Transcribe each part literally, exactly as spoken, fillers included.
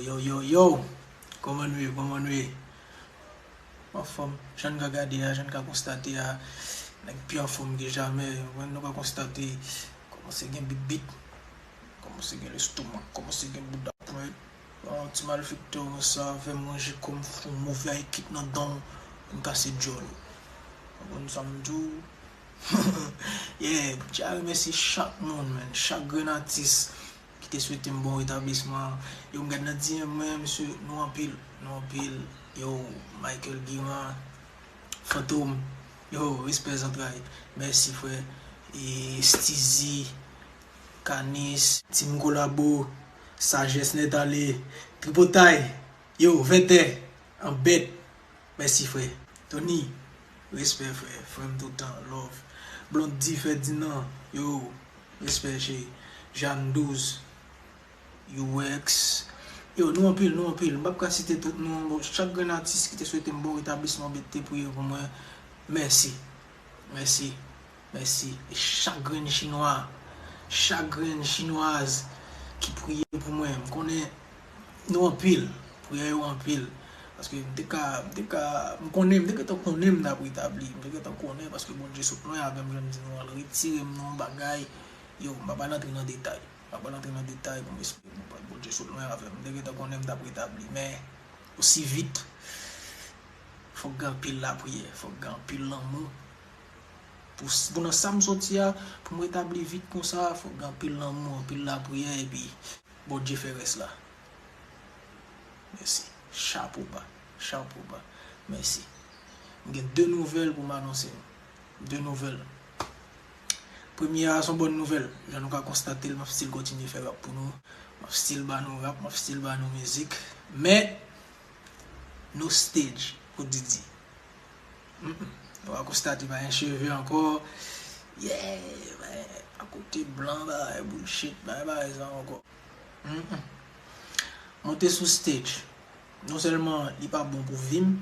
Yo, yo, yo! Kòman nou ye? Kòman nou ye? Anfòm, jan n ka gade a, jan n ka konstate a, nèg pi anfòm ke jamè. Mwen, nou ka konstate, kòmanse gen bibit, kòmanse gen lestomak, kòmanse gen bouda pwent. Yon ti malfektè konsa, fè manje kòm fon move ekip nan dan, m kase djòl. Ou konprann sa m di w? Yeah, m tya remèsye chak moun, man, chak grenn atis ki te swete m bon retablisman. Yo, m gad nan D M mwen, mesye, nou anpil, nou anpil. Yo, Michael Guimard, Fantom, yo, respè zantray. Mèsi, frè. E Steezy, Canis, Team Kolabo, Sajès Nèt Ale, Tripotay, yo, Vètè, Anbèt. Mèsi, frè. Tony, respè, frè. Frè m toutan, love. Blondy Ferdinand, yo, respè, cheri. Jeanne Douze, U X. Yo, nou anpil, nou anpil. M p ap ka site tout non. Bon, chak grenn atis ki te swete m bon retablisman, ki te priye pou mwen, mèsi. Mèsi. Mèsi. E chak grenn chinwa, chak grenn chinwaz ki priye pou mwen. M konnen nou anpil. Priyè yo anpil. Paske m te ka, m te ka, m konnen, m te gentan konnen m t ap retabli. M te gentan konnen paske Bondye sot lwen avè m, jan m di nou an, l retire m nan yon bagay. Yo, m pa pral antre nan detay. M pa pral antre nan detay pou m esplike nou, Bondye sot lwen avè m. M te gentan konnen m t ap retabli. Men, osi vit, fòk gen anpil lapriyè, fòk gen anpil lanmou. Pou, pou nan sa m soti a, pou m retabli vit konsa, fòk gen anpil lanmou, anpil lapriyè, epi Bondye fè rès la. Mèsi. Chapo ba. Chapo ba. Mèsi. M gen de nouvèl pou m anonse nou. De nouvèl. Premye a, se yon bòn nouvèl. Jan nou ka konstate l, m ap still kontinye fè rap pou nou. M ap still ba nou rap, m ap still ba nou mizik. Men, no stage pou Didi. Mm, mm. Nou a konstate pa gen cheve ankò. Yeah, men, akote blan, bagay bullshit, bagay, bagay sa ankò. Mm, mm. Monte sou stage. Non sèlman li pa bon pou vi m,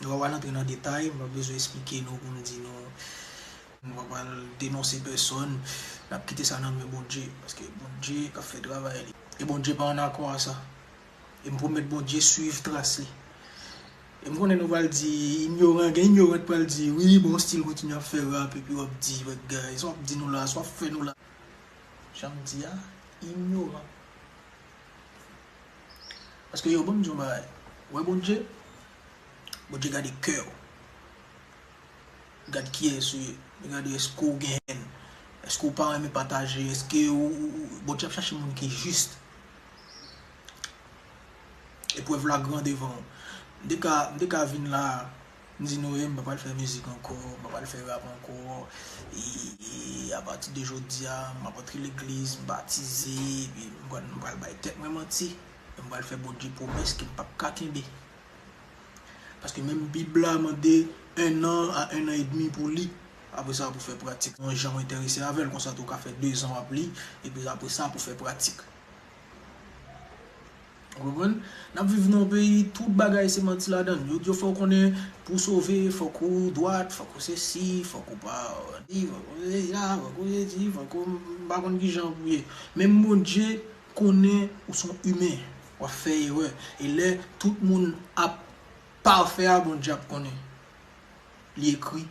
nou pa pral antre nan detay, m pa bezwen esplike nou pou m di nou, nou pa pral denonse pèsòn, n ap kite sa nan men Bondye, paske Bondye k ap fè travay li. E Bondye pa an akò a sa. E m pwomèt Bondye swiv tras li. E m konnen nou pral di, inyoran, gen inyoran k pral di, wi, bon, still kontinye ap fè rap, epi w ap di, bagay, sa w ap di nou la, sa w ap fè nou la. Jan m di a, inyoran. Paske yo, ban m di yon bagay. Ou wè Bondye? Bondye gade kè w. Gad kiyès ou ye. Li gade èske w gen hèn. Èske w pa renmen pataje. Èske ou, ou, ou, Bondye ap chache moun ki jis. Eprèv la gran devan w. M te ka, m te ka vin la, m di nou, e, m pa pral fè mizik ankò, m pa pral fè rap ankò. E, e, apati de jodi a, m ap antre legliz, m batize, epi m pral, m pral bay tèt mwen manti. E m pral fè Bondye pwomès ke m p ap ka kenbe. Paske menm Bib la mande un an a un an edmi pou li. Apre sa, pou fè pratik. Yon jan w enterese avè l, konsa tou w ka fè dezan w ap li, epi apre sa, pou fè pratik. Ou konprann? N ap viv nan yon peyi, tout bagay se manti ladan l. Yo di w fò w konnen, pou w sove, fòk ou dwat, fòk ou sesi, fòk ou pa di, fòk ou sesi la, fòk ou sesi, fòk ou, m pa konn kijan pou ye. Menm Bondye konnen ou se yon imen, w ap fè erè. E lè tout moun ap pafè a, Bondye ap konnen. Li ekri.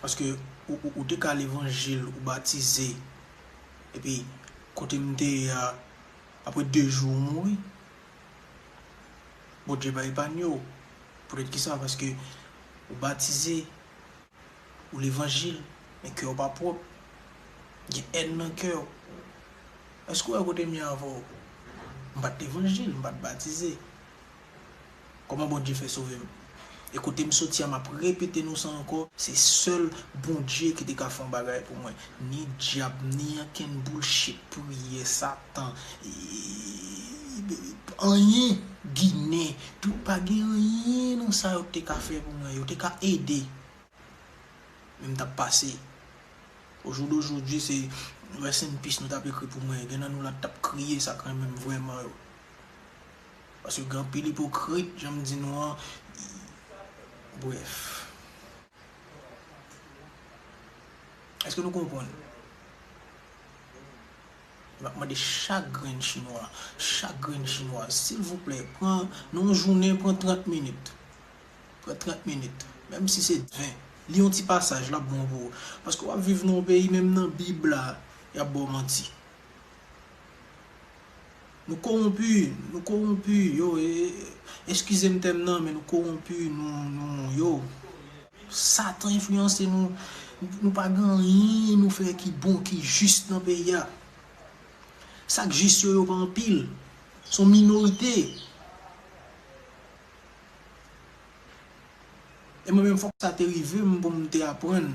Paske ou, ou, ou te ka levanjil, ou batize. Epi, kote m te ye a, apre de jou, ou mouri. Bondye pa epanye w. Poutèt kisa? Paske ou batize, ou levanjil, men kè w pa pwòp. Gen hèn nan kè w. Èske w wè kote m ye avè w? M pa t levanjil, m pa t batize. Kòman Bondye fè sove m? E kote m soti a, m ap repete nou sa ankò, se sèl Bondye ki te ka fè yon bagay pou mwen. Ni dyab, ni ankenn bullshit, priyè, Satan, e, anyen, Ginen, tout, pa gen anyen nan sa yo te ka fè pou mwen. Yo te ka ede. Men m t ap pase. Au jour d'aujourd'hui, se rest in peace nou t ap ekri pou mwen. Gen nan nou la t ap kriye sa k renmen m vrèman yo. Paske gen anpil ipokrit, jan m di nou an. Brèf. Èske nou konprann? M ap mande chak grenn chinwa, chak grenn chinwa, silvouplè, pran, nan yon jounen, pran trant minit. Pran trant minit. Menm si se ven. Li yon ti pasaj, l ap bon pou ou. Paske w ap viv nan yon peyi, menm nan Bib la, y ap ba w manti. Nou kowonpi, nou kowonpi, yo, e, e, eskize m tèm nan, men nou kowonpi, nou, nou, yo. Satan enfliyanse nou, nou pa gen anyen nou fè ki bon, ki jis nan peyi a. Sa k jis yo, yo pa anpil. Se yon minorite. E mwen menm, fòk sa te rive m pou m te aprann,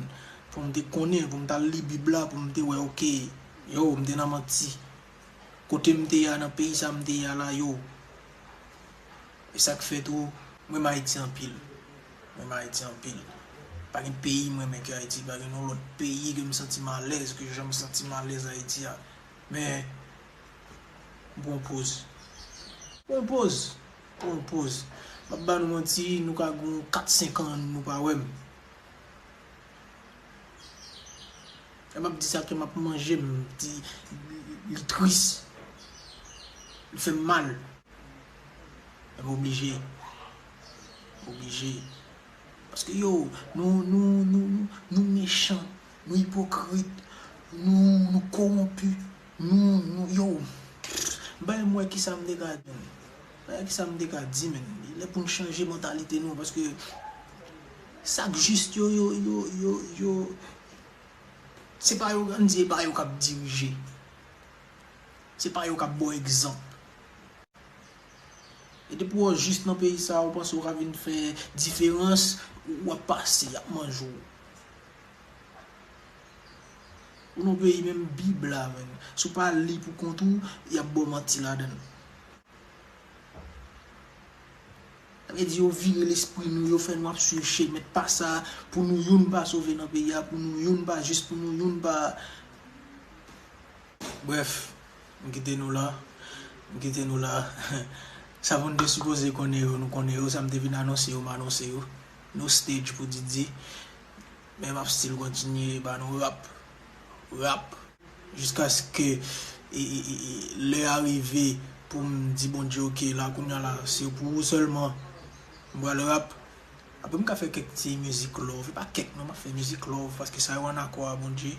pou m te konnen, pou m t al li Bib la, pou m te wè, oke, yo, m te nan manti. Kote m te ye a, nan peyi sa m te ye a la, yo. E sa k fè tou, m renmen Ayiti anpil. M renmen Ayiti anpil. Pa gen peyi m renmen ke Ayiti, pa gen yon lòt peyi ke m santi m alèz, ke jan m santi m alèz Ayiti a. Men, m pran poz. Pran poz. Pran poz. M ap ba nou manti, nou ka gen kat senk an, nou pa wè m. Lè m ap di sa, kè m ap manje m, di, li tris. Li fè m mal. Men m oblije. M oblije. Paske yo, nou, nou, nou, nou, nou mechan, nou ipokrit, nou, nou kowonpi, nou, nou, yo. M pa menm wè kisa m te ka di, men. M pa wè kisa m te ka di, men. Li lè pou n chanje mantalite nou, paske sa k jis yo, yo, yo, yo, yo, se pa yo, ann di, e pa yo k ap dirije. Se pa yo k ap ba w egzanp. E depi w jis nan peyi sa a, ou panse w ka vin fè diferans, w ap pase, y ap manje w. Ou nan peyi menm Bib la, menm. Si w pa li pou kont ou, y ap ba w manti ladan l. Sa vle di yo vire lespri nou, yo fè nou ap swiv chemen pa sa, pou nou youn pa sove nan peyi a, pou nou youn pa jis, pou nou youn pa. Brèf, m kite nou la. M kite nou la. Sa pou n te sipoze konnen yo, nou konnen yo. Sa m te vin anonse yo, m anonse yo. No stage pou Didi. Men m ap still kontinye ba nou rap. Rap. Jiskaske, e, e, e, e, lè a rive pou m di Bondye, oke, la, kounye a la, se pou ou sèlman. M pral rap. Apre m ka fè kèk ti mizik love, e pa kèk non, m ap fè mizik love, paske sa yo ann akò a Bondye.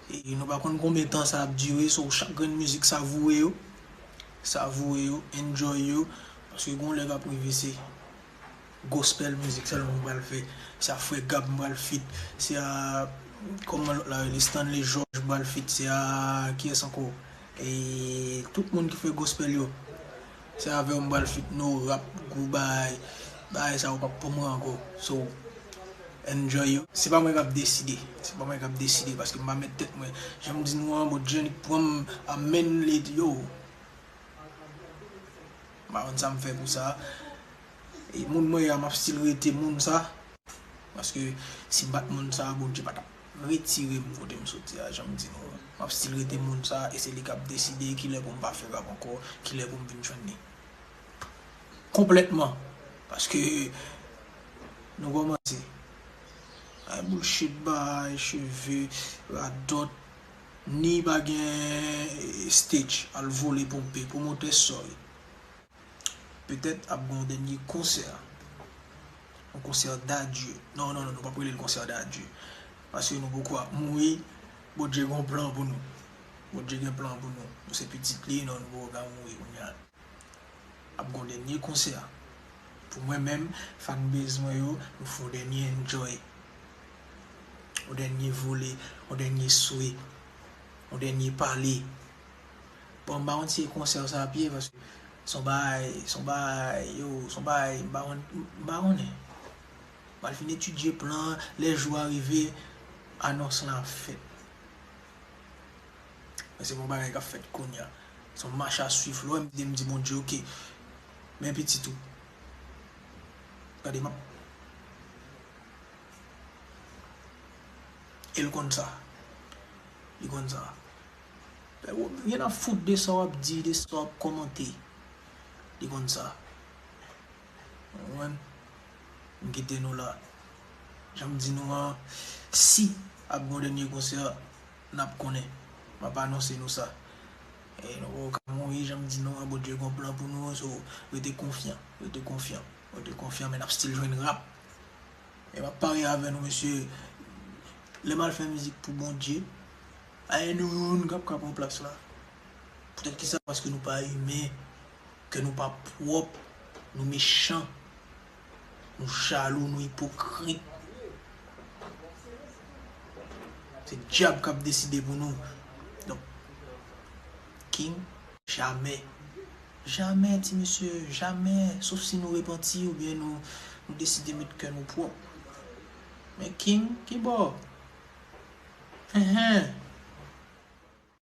E nou pa konn konbyen tan sa ap dire, so chak grenn mizik savoure yo, savoure yo, enjoy yo, paske gon lè k ap rive se gospel mizik sèlman m pral fè, se a Frè Gab m pral feat, se a, kòman lòt la rele, Stanley George m pral feat, se a, kiyès ankò? E tout moun ki fè gospel yo, se avè w m pral feat, no rap, gwo bagay. Bagay sa yo p ap pou mwen ankò. So, enjoy yo. Se pa mwen k ap deside. Se pa mwen k ap deside paske m pa mèt tèt mwen. Jan m di nou an, Bondye annik pran m a men li yo. M pa konn sa m fè pou sa. E moun mwen ye a, m ap still rete moun sa. Paske si m pa t moun sa, Bondye pa t ap retire m kote m soti a, jan m di nou an. M ap still rete moun sa, e se li k ap deside kilè pou m pa fè rap ankò, kilè pou m vin jwenn li. Konplètman. Paske nou kòmanse. Ay bullshit, bay cheve, radòt, ni pa gen stage, al vole ponpe, pwomotè, sorry. Petèt ap gen yon dènye konsè. Yon konsè d'adieu. Non, non, non, nou p ap rele l konsè d'adieu. Paske nou poko ap mouri. Bondye gen yon plan pou nou. Bondye gen plan pou nou. Nou se pitit li, non, nou poko ka mouri kounye a. Ap gen yon dènye konsè. Pou mwen menm, fanbase mwen yo, nou fè yon dènye enjoy. Yon dènye vole, yon dènye swe, yon dènye pale. Bon, m pa konn si e konsè sa ap ye, paske se yon bagay, se yon bagay, yo, se yon bagay, m pa konn, m pa konnen. M al fin etidye plan an, lè jou a rive, anons lan ap fèt. Men se pa yon bagay k ap fèt kounye a. Se yon mach a swiv, lè w wè m di, m di Bondye, oke, men pitit ou. Gade, m ap E l konn sa. Li konn sa. Fè w gen nan fout de sa w ap di, de sa w ap kòmante. Li konn sa. Ou konprann? M kite nou la. Jan m di nou an, si ap gen yon dènye konsè, n ap konnen. M ap anonse nou sa. E nou poko ka mouri, jan m di nou an, Bondye gon plan pou nou, so rete konfyan, rete konfyan, rete konfyan, men n ap still jwenn rap. E m ap parye avè nou, mesye, lè m al fè mizik pou Bondye, a gen nou youn k ap ka pran plas la. Poutèt kisa? Paske nou pa imen, kè nou pa pwòp, nou mechan, nou jalou, nou ipokrit. Se dyab k ap deside pou nou. Donk, King, jamè. Jamè, ti mesye, jamè. Sof si nou repanti oubyen nou, nou deside met kè nou pwòp. Men King, kibò? Enhen.